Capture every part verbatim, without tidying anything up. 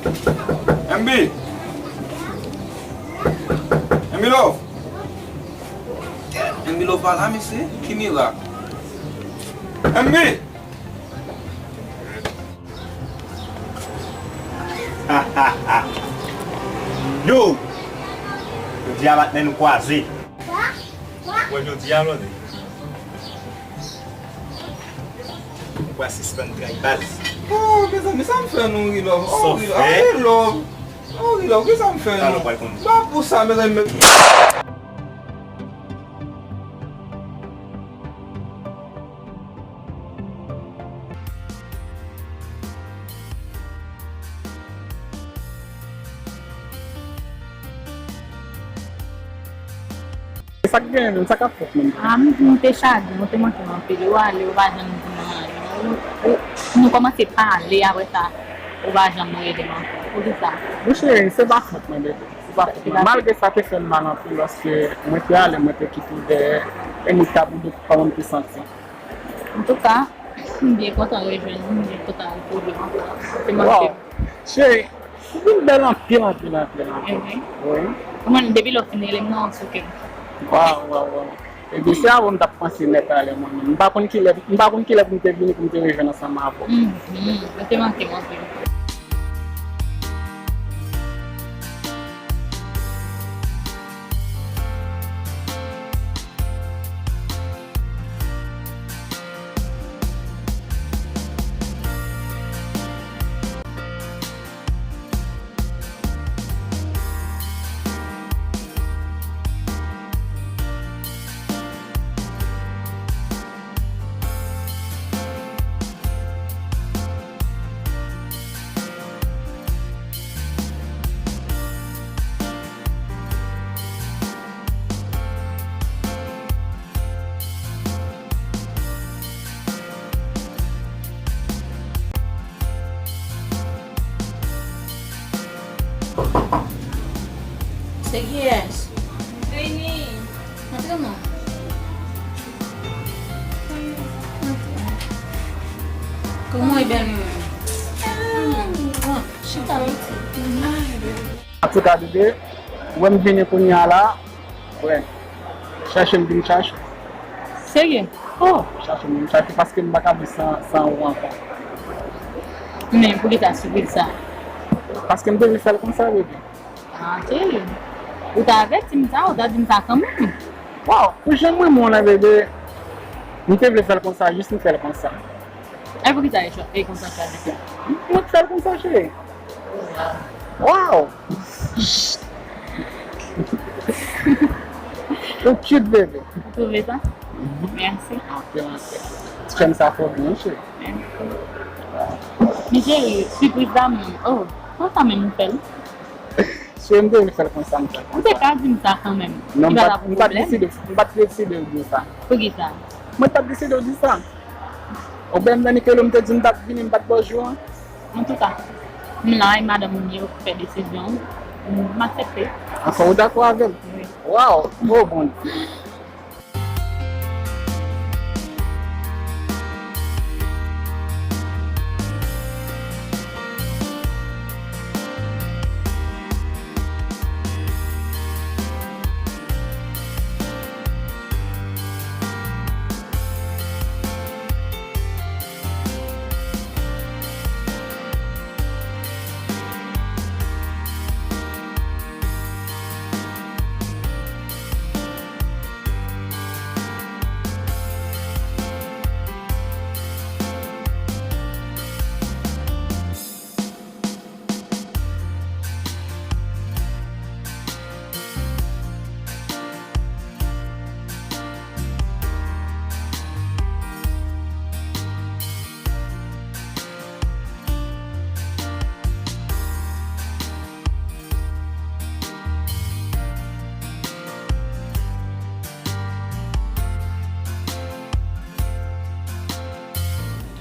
M B! M B Love! M B Love pa la, mesye? Ki mirak? M B! Yo! Jodi a, Batman, nou kwaze. Wè, jodi a, blòdè. Ou pral sispann tray baz. Oh, mezanmi, sa m fè nou ri love? Oh, ri love. Aye, love. Oh, ri love, kisa m fè nou? Talè w pral konn. Pa pou sa, mezanmi. Sa k genyen menm, sa k ap fèt menm? Ah, m, m te chagren, ou te manke m anpil. Ou ale, ou pa janm di m anyen. Ou, ou, nou kòmanse pale, apre sa, ou pa janm rele m ankò. Poukisa? Wi cheri, se pa fòt mwen, bebe. Se pa fòt mwen. Malgre sa te fè m mal anpil, paske mwen te ale, mwen te kite w dèyè, e nou t ap vide kòman m te santi. Antouka, m byen kontan rejwenn ou, m byen kontan retwouve w ankò. Se manke m. Cheri, ou vin bèl anpil, anpil, anpil, anpil. Wi. Ou konn, depi lè w fin rele m nan, ou souke m. Waw, waw, waw. Epi se avè w m t ap panse nèt alè mwen menm. M pa konn kilè, m pa konn kilè pou m te vini pou m te rejwenn ansanm avè w. Mhm. Ou te manke m anpil. Se kiyès? Vini. Antre non. Kòman w ye, bèl moun? Bon, chita piti. Antouka, bebe, ou wè m vini kounye a la, wè, chèche m vin chache w. Serye? Oh, chache m vin chache w, paske m pa ka viv san, san ou ankò. Men poukisa sipriz sa? Paske m te vle fè l konsa, bebe. Ah, cheri. Ou ta avèti m sa, ou ta di m sa kanmenm. Waw, pou jan m renmen w la, bebe, m te vle fè l konsa, jis m fè l konsa. E poukisa e cho-, e konsa chwazi fè? Mwen k fè l konsa, cheri. Waw! Ou cute, bebe. Ou twouve sa? Mhm. Mèsi. Anpil, anpil. Ti chèn sa fò byen, cheri. Mèsi. Men cheri, sipriz la menm. Oh, konsa menm ou fè l? Cheri, m te vle fè l konsa, m fè l konsa. Ou te ka di m sa kanmenm. Non, m pa t, m pa t deside, m pa t deside w di w sa. Poukisa? Mwen t ap deside w di sa. Ou byen m nan Nickelò, m te di m t ap vini, m pa t ba w jou an. Antouka, m la e madanm ou m ye, ou k fè desizyon an, m aksepte. Anfen, ou dakò avè m? Wi. Waw, o Bondye.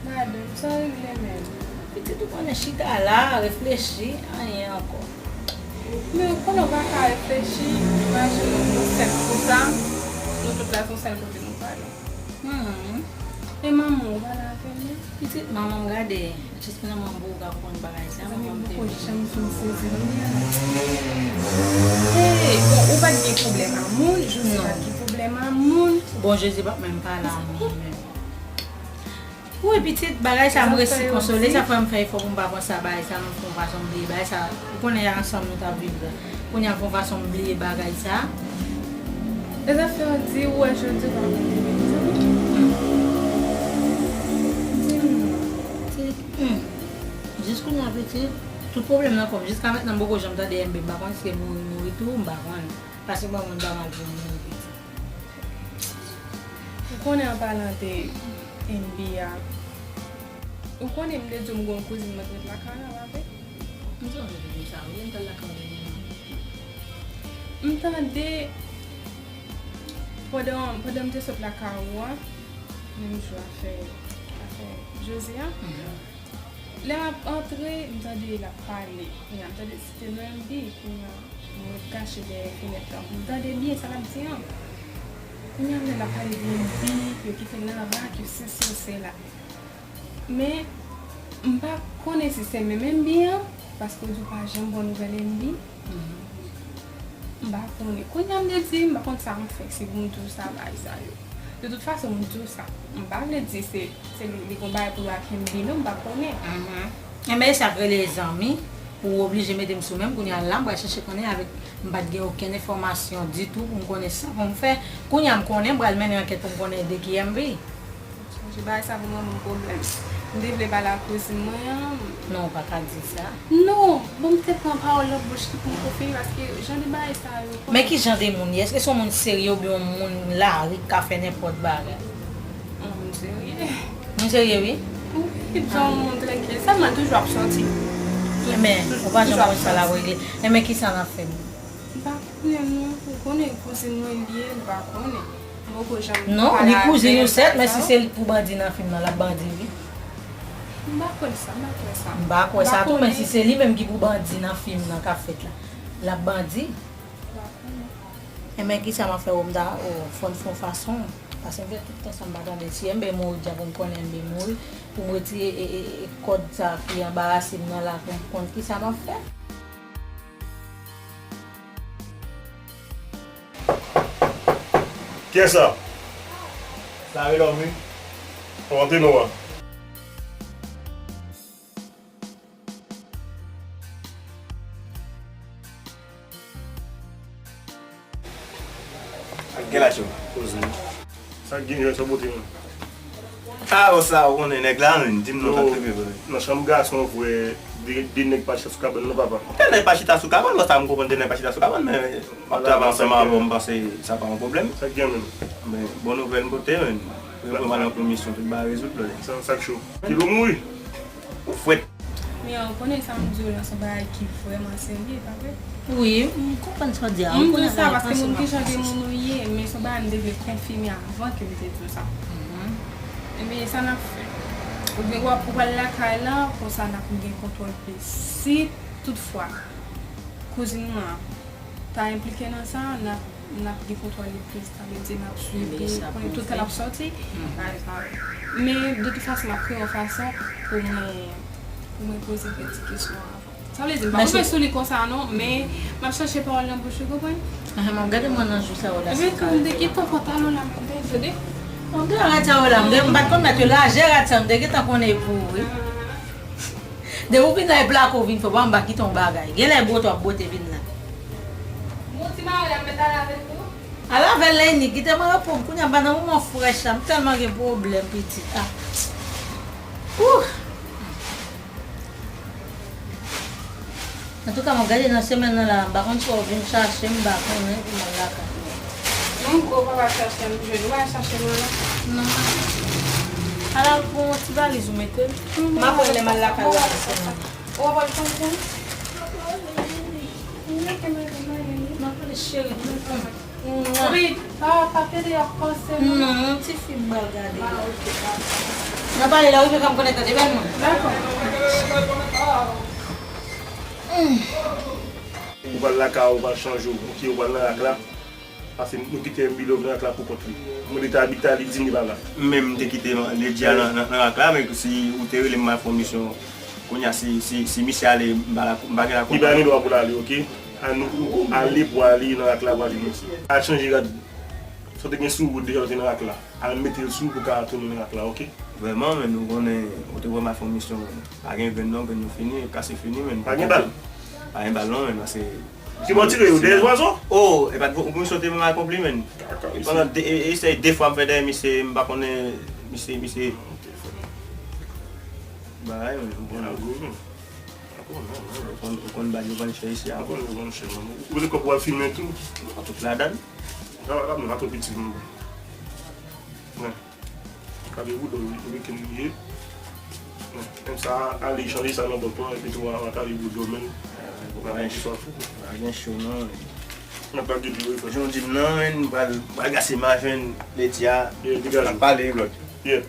Madanm, sa w regle menm? Pitit ou konnen chita la, reflechi, anyen ankò. Men ou konnen w pa ka reflechi, imajine w fèt konsa, nou tout la se yon sèl kote nou prale. Hmm. E manman w pale avè l non? Pitit manman m gade, jis nan manman m pou w ka konn bagay sa, manman m te. Mezanmi, m poko janm fin sezi non. Hey, bon, ou pa t gen pwoblèm a moun, Jezi pa t gen pwoblèm a moun. Bon, Jezi p ap menm pale a moun menm. Wi, pitit, bagay sa m resi konsole, sa fè m fè efò pou m pa panse a bagay sa, m fè yon fason m bliye bagay sa. Ou konnen ansanm nou t ap viv la. Kounye a m fè yon fason m bliye bagay sa. E zafè w di, ou wè jodi w pa konn li menm tou. Di m non. Pitit, hmm. Jis kounye a, pitit, tout pwoblèm nan kò m. Jiska mentnan m poko janm tande M B, m pa konn si se mouri, mouri tou, m pa konn. Paske m wè moun pa mal pou moun, pitit. Ou konnen an palan de N B A, ou konnen m te di w m gen yon kouzin mwen k ret lakay la, pa vre? M sonje te di m sa, wi, m t al lakay w dènyèman. M tande, pandan, pandan m te sot lakay ou a, menm jou afè, afè Jezi a, lè m ap antre, m tande l ap pale. Kounye a, m tande site non M B. Kounye a, mwen ret kache dèyè fenèt lan pou m tande byen sa l ap di an. Kounye a, m tande l ap pale de M B, yo kite l nan rak, yo sesi, yo sela. Men, m pa konnen si se menm M B an, paske w di w pa janm ba w nouvèl M B. M pa konnen. Kounye a m te di, m pa konn sa m fè, si pou m di w sa, bagay sa yo. De tout fason, m di w sa. M pa vle di se, se li, li gon bagay pou l ak M B non, m pa konnen. Enben, e sa k rele zanmi, pou w oblije mete m sou men m, kounye a la, m pral chèche konnen avèk, m pa t gen okenn enfòmasyon ditou pou m konnen sa pou m fè. Kounye a m konnen, m pral mennen ankèt pou m konnen de ki M B. Sonje bagay sa vin ban m pwoblèm. M te vle pale ak kouzin mwen an. Non, ou pa ka di sa. Non, bon, m te pran pawòl nan bouch li pou m konfime, paske jan de bagay sa yo. Men ki jan de moun li? Èske se yon moun serye oubyen yon moun lari k ka fè nenpòt bagay? Yon moun serye. Moun serye, wi? Wi, se yon moun trankil. Sèlman l toujou ap sòti. Men, ou pa janm konn sa l ap regle. Enben, ki sa n ap fè, menm? M pa konnen non, ou konnen kouzin mwen li ye, m pa konnen. M poko janm pale avè l. Non, li kouzin ou sèt, men si se pou bandi nan fim nan, l ap bandi wi. M pa kwè sa, m pa kwè sa. M pa kwè sa tou, men si se li menm ki pou bandi nan fim nan k ap fèt la, l ap bandi. M pa konnen. Enben, kisa m ap fè w, m ta, o, fò n fè yon fason. Paske m fè tout tan sa m pa tande. Si M B mouri, dja pou m konnen M B mouri, pou m retire, e, e, e, kòd sa ki anbarase m nan la, pou m konn kisa m ap fè. Kiyès sa? Sa Relòm wi. Antre non a. Sa k gen la cho? Poze. Sa k gen, jwenn sa bote mwen. A, o sa, ou konnen nèg la, men, di m non, sa k rive vre. Nan chanm gason, ou wè de, de nèg pa chita sou kabann, non, papa? De nèg pa chita sou kabann, bon, sa m konprann, de nèg pa chita sou kabann, men m ap travay ansanm avè w, m panse sa pa yon pwoblèm. Sa k gen menm? Men, bon nouvèl m pote, men. Mwen pral nan komisyon, tout bagay rezoud, brother. Sa, sa k cho? Kilo mouri. Ou fwèt. Men ou konnen sa m di w la, se yon bagay ki vrèman serye, pa vre? Wi, m konprann sa w di a. M di w sa paske m konn ki jan de moun ou ye, men se yon bagay m te vle konfime avan ke m te di w sa. Ebyen, sa n ap fè? Ou gen, w ap, ou pral lakay la, konsa n ap gen kontwòl plis. Si toutfwa kouzin mwen an ta enplike nan sa, n ap, n ap gen kontwòl li plis, sa vle di n ap swiv li, konnen tout tan l ap sòti, bagay sa yo. Men, de tout fason, m ap kreye yon fason pou mwen, pou mwen poze kèk ti kesyon avan. Sa vle di, m pa kanpe sou li konsa non, men m ap chache pawòl nan bouch li, konprann? Ehe, m ap gade mwen nan jou sa yo la. Epi tou, m te gentan pantalon la, m te tande. M te arete a la, m te, m pa t konn mèt yo lajè rad sa, m te gentan konnen pou ou, wi. Depi w vin la, e plake w vin fè, w pa janm pa kite yon bagay. Genlè bwote w ap bwote vin la. Bon, ti mari la, m mèt ale avè l tou. Ale avè l la, Enik, kite mwen repo m kounye a, m pa nan moman frèch la, m tèlman gen pwoblèm, pitit, a. Ouh! Antouka, m ap gade nan semèn nan la, m pa konn si w ap vin chache m, m pa konnen pou m al lakay. Non, gwo papa chache m jwenn. Ou pa chache mwen non? Non, m pa chache. Al al pran yon ti valiz ou mete l. M ap wè lè m al lakay ou a, semèn nan. Ou ap al pran pou m? M ap ale, cheri. Wi, pa, pa pede ap panse non. Non, yon ti fi m pral gade. Ah, ok, dakò. N ap pale lè w rive fè m konnen tande bèl mwen. Dakò. Ou pral lakay ou, ou pral chanje w, ok, ou pral nan rak la. Paske nou kite M B Love nan rak la pou kont li. Mwen te abite a, li di m li pa la. Mwen menm, m te kite Ledji a nan, nan, nan rak la, men si ou te rele m al fè yon misyon, kounye a, si, si, si misye ale, m pa la, m pa gen la Li pa gen dwa pou l ale, oke? An nou, ou ale pou ale nan rak la pou ale misye. Al chanje rad. Sa w te gen sou ou deja, w te nan rak la. Al mete l sou ou pou w ka tounen nan rak la, oke? Vrèman, men nou konnen, ou te wè m al fè yon misyon, pa gen grenn non, grenn yo fini, kase fini, men. Pa gen bal? Pa gen bal non, men, paske Ki bò tire yo? Dèyè zwazo? Oh, e pa t pou misyon te ban m akonpli, menn. Pandan de, e, e, se de fwa m fè dèyè misye, m pa konnen misye, misye. Bagay, menn, m konnen. Ou konn, ou konn bal yo vann chè isi a. Ou konn yo vann chè, menn. Ou te kòb w ap filme tou? Mwen tout ladan. Gade la, mwen pa twò piti, menn. Kale woudo wi, wi ke li ye. Menm sa ale chanje sa nan bòt lan epi tou a kale woudo menm. Nan menm ki swa fou. Pa gen cho non. Nan pa gen pi wi. Jan w di m nan, menn, m pral, m pral gase m a jwenn Ledji a. N ap pale youn lòt. Yeah.